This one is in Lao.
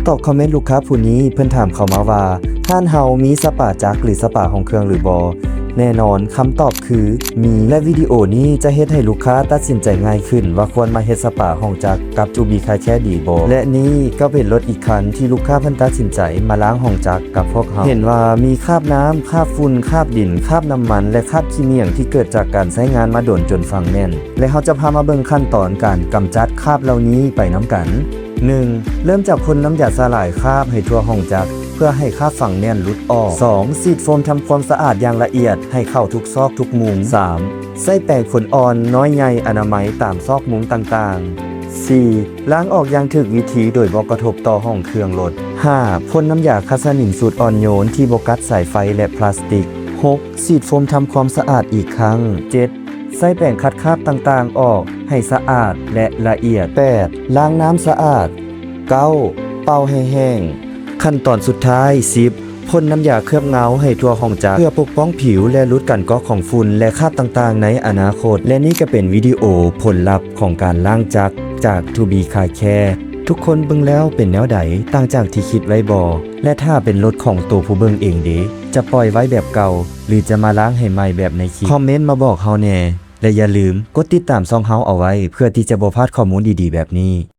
ຕອບຄອມເມັນລູກຄ້າຜູ້ນີ້ ເພິ່ນຖາມເຂົ້າມາວ່າ ຮ້ານເຮົາມີສະປາຈັກ ຫຼື ສະປາຫ້ອງເຄື່ອງຫຼືບໍ່? ແນ່ນອນ, ຄຳຕອບຄືມີ ແລະ ວິດີໂອນີ້ຈະເຮັດໃຫ້ລູກຄ້າຕັດສິນໃຈງ່າຍຂຶ້ນວ່າຄວນມາເຮັດສະປາຫ້ອງຈັກກັບ ທູບີຄາແຄ ດີບໍ່? ແລະ ນີ້ກໍເປັນລົດອີກຄັນທີ່ລູກຄ້າເພິ່ນຕັດສິນໃຈມາລ້າງຫ້ອງຈັກກັບພວກເຮົາ. ເຫັນວ່າມີຄາບນ້ຳ, ຄາບຝຸ່ນ, ຄາບດິນ, ຄາບນ້ຳມັນ ແລະ ຄາບຂີ້ໝ້ຽງທີ່ເກີດຈາກການໃຊ້ງານມາດົນຈົນຝັງແໜ້ນ. ແລະ ເຮົາຈະພາມາເບິ່ງຂັ້ນຕອນການກຳຈັດຄາບເຫຼົ່ານີ້ໄປນຳກັນ. ໜຶ່ງ ເລີ່ມຈາກພົ່ນນ້ຳຢາສະຫຼາຍຄາບໃຫ້ທົ່ວຫ້ອງຈັກ ເພື່ອໃຫ້ຄາບຝັງແໜ້ນຫຼຸດອອກ. ສອງ ສີດໂຟມທຳຄວາມສະອາດຢ່າງລະອຽດໃຫ້ເຂົ້າທຸກຊອກທຸກມຸມ. ສາມ ໃຊ້ແປງຝົນອ່ອນນ້ອຍໃຫຍ່ອະນາໄມຕາມຊອກມຸມຕ່າງໆ. ສີ່ ລ້າງອອກຢ່າງຖືກວິທີໂດຍບໍ່ກະທົບຕໍ່ຫ້ອງເຄື່ອງລົດ. ຫ້າ ພົ່ນນ້ຳຢາຂັດສະໜິມສູດອ່ອນໂຍນທີ່ບໍ່ກັດສາຍໄຟ ແລະ ພລາສຕິກ. ຫົກ ສີດໂຟມທຳຄວາມສະອາດອີກຄັ້ງ. ເຈັດ ໃຊ້ແປງຂັດຄາບຕ່າງໆອອກໃຫ້ສະອາດ ແລະ ລະອຽດ. ແປດ ລ້າງນ້ຳສະອາດ. ເກົ້າ ເປົ່າໃຫ້ແຫ້ງ. ຂັ້ນຕອນສຸດທ້າຍ. ສິບ ພົ່ນນ້ຳຢາເຄື່ອບເງົາໃຫ້ທົ່ວຫ້ອງຈັກ ເພື່ອປົກປ້ອງຜິວ ແລະ ຫຼຸດການເກາະຂອງຝຸ່ນ ແລະ ຄາບຕ່າງໆໃນອະນາຄົດ. ແລະ ນີ້ກໍເປັນວິດີໂອຜົນລັບຂອງການລ້າງຈັກຈາກ ທູບີຄາແຄ. ທຸກຄົນເບິ່ງແລ້ວເປັນແນວໃດ? ຕ່າງຈາກທີ່ຄິດໄວ້ບໍ່? ແລະ ຖ້າເປັນລົດຂອງໂຕຜູ້ເບິ່ງເອງເດ? ຈະປ່ອຍໄວ້ແບບເກົ່າ ຫຼື ຈະມາລ້າງໃຫ້ໃໝ່ແບບໃນຄລິບ? ຄອມເມັນມາບອກເຮົາແດ່ ແລະ ຢ່າລືມກົດຕິດຕາມຊ່ອງເຮົາເອົາໄວ້ ເພື່ອທີ່ຈະບໍ່ພາດຂໍ້ມູນດີໆແບບນີ້.